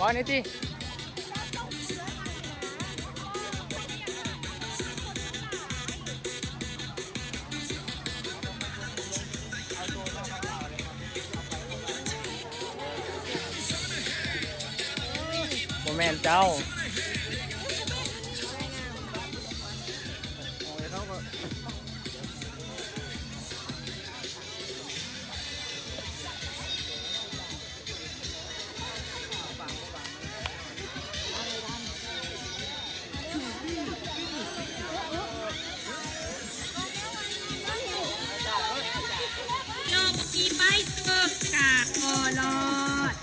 ຂໍແດ່ຕິ ບໍ່ແມ່ນເຈົ້າ. ລອບທີ່ໄປເກີກກາກໍລອດ.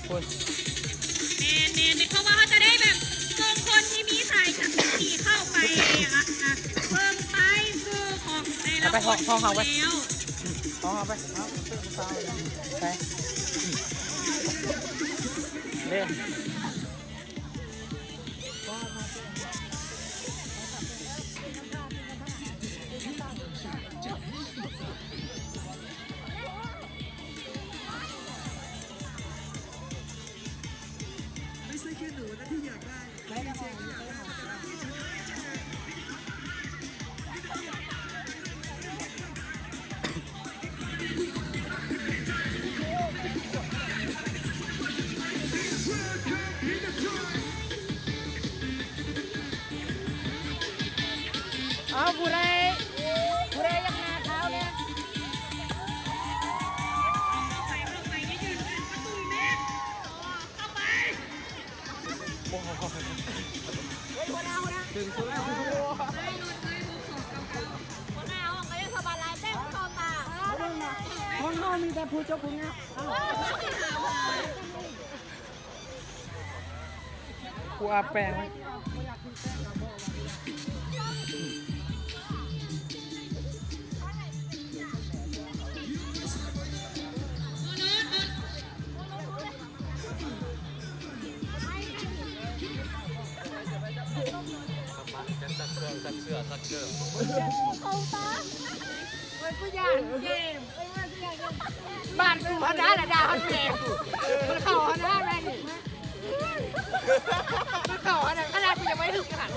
ໂອ້ຍ ແມ່ນໆ ເພາະວ່າເຮົາຈະໄດ້ແບບສົ່ງຄົນທີ່ມີສາຍສະເພາະເຂົ້າໄປ ອ່າ ເບິ່ງປ້າຍຊື່ຂອງແຕ່ລະຄົນຢູ່ແລ້ວ. ຫ້ອງເຮົາໄປ ຫ້ອງເຮົາໄປ ໄປ ເດ້. ເອົາ ຜູ້ໃດ ຜູ້ໃດຢາກໜ້າຂາວແດ່? ຫົວໜ້າຫ້ອງກໍຍັງສະບາຍຫຼາຍແຊງເຂົ້າຕາ. ຫ້ອງເຮົາມີແຕ່ຜູ້ຈົບຜູ້ງາມ. ກູອາບແປ້ງໄວ້. ເຂົ້າຕາ. ໂອ້ຍ ກູຢ້ານເກມ. ບ້ານກູຫັ້ນນະ ລະດ່າຮອດແມ່ກູ ມັນເຂົ້າຫັ້ນນະແມ່ນີ້ ມັນເຂົ້າຫັ້ນນະ ຂະໜາດກູຍັງບໍ່ໄດ້ຖືກຢູ່ຫັ້ນ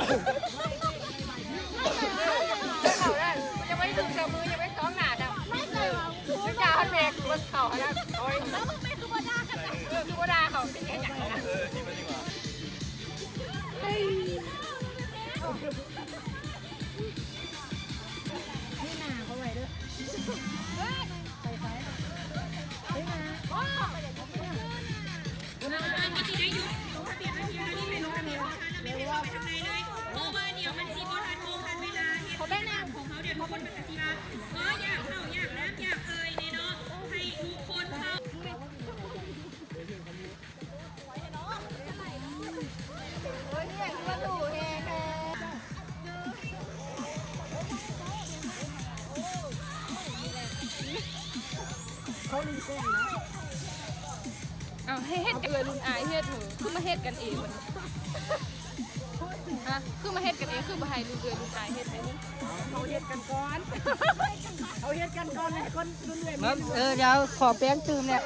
ເຂົ້ານັ້ນ ກູຍັງບໍ່ໄດ້ຖືກເທື່ອ ມືຍັງບໍ່ໄດ້ຕອງໜ້າດຳ ລະດ່າຮອດແມ່ກູ ມັນເຂົ້າຫັ້ນນະ. ໂອ້ຍ ເອີ ຄືບໍ່ດ່າເຂົາ ເປັນເຮັດຫຍັງຫັ້ນນະ. ນີ້ໜ້າເຂົາໄວ້ເດີ ໄປໄປ ນີ້ໜ້າ ເພາະວ່າດຽວມັນຊິບໍ່ທັນໂມງທັນເວລາ ເຮັດກິດຈະກຳຂອງເຮົາ ດຽວທຸກຄົນກໍຊິວ່າ ເອີ ຢາກເຂົ້າ ຢາກນ້ຳ ຢາກເອີຍແນ່ເນາະ ໃຫ້ທຸກຄົນເຂົ້າ. ເຂົາລືມແຈ້ງນະ. ເອົ້າ ໃຫ້ເຮັດກັນເອື້ອຍລຸ້ນອາຍເຮັດ ຄືມາເຮັດກັນເອງບັດນີ້ ຮະ ຄືມາເຮັດກັນເອງ ຄືບໍ່ໃຫ້ລຸ້ນເອື້ອຍລຸ້ນອາຍເຮັດໃຫ້ເບິ່ງ. ເຮົາເຮັດກັນກ່ອນ ເຮົາເຮັດກັນກ່ອນ ໃຫ້ຄົນລຸ້ນເອື້ອຍ ເອີ ດຽວຂໍແປ້ງຕື່ມແດ່.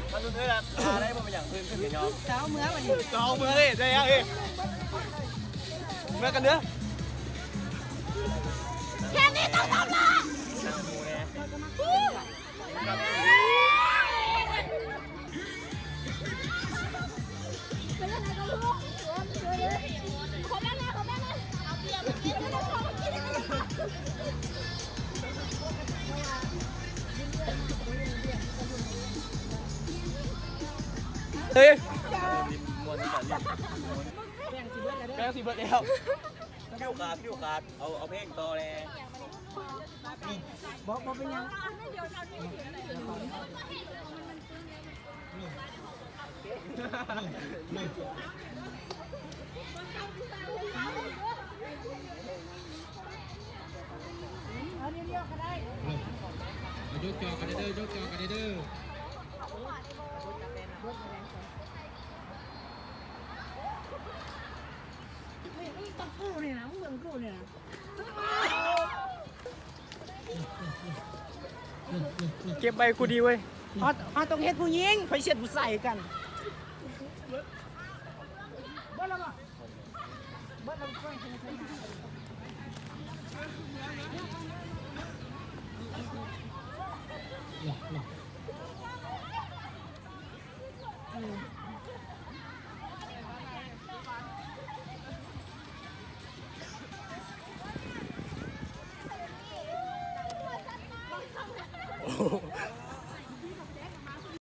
ເອົາລຸ້ນເອີຍ ອາ ໄດ້ບໍ່ເປັນຫຍັງ ເພິ່ນຂຶ້ນໄປຍອມ ເຈົ້າເມືອບັດນີ້ ເຈົ້າເມືອເອີຍ ໄດ້ຫຍັງເອີຍ ເມືອກັນເດີ ແຄ່ນີ້ຕ້ອງທຳລາຍ. ເອີຍ ແປ້ງຊິເບິດແລ້ວ ແປ້ງຊິເບິດແລ້ວ. ຄິວຂາດ ຄິວຂາດ ເອົາ ເອົາເພງຕໍ່ແດ່. ບໍ່ ບໍ່ເປັນຫຍັງ ເອົາດຽວໆກໍໄດ້ ເອົາ ຍົກຈອກັນເດີ ຍົກຈອກັນເດີ. ນີ້ ນີ້ຕ້ອງກູນີ້ນະ ມຶງເບິ່ງກູນີ້ນະ ເກັບໄວ້ກູດີເວີຍ. ເຮົາ ເຮົາຕ້ອງເຮັດຜູ້ຍິງ ໄປເຊັດຜູ້ຊາຍຄືກັນ. ເບິດແລ້ວບໍ່? ເບິດແລ້ວບໍ່? ອືມ.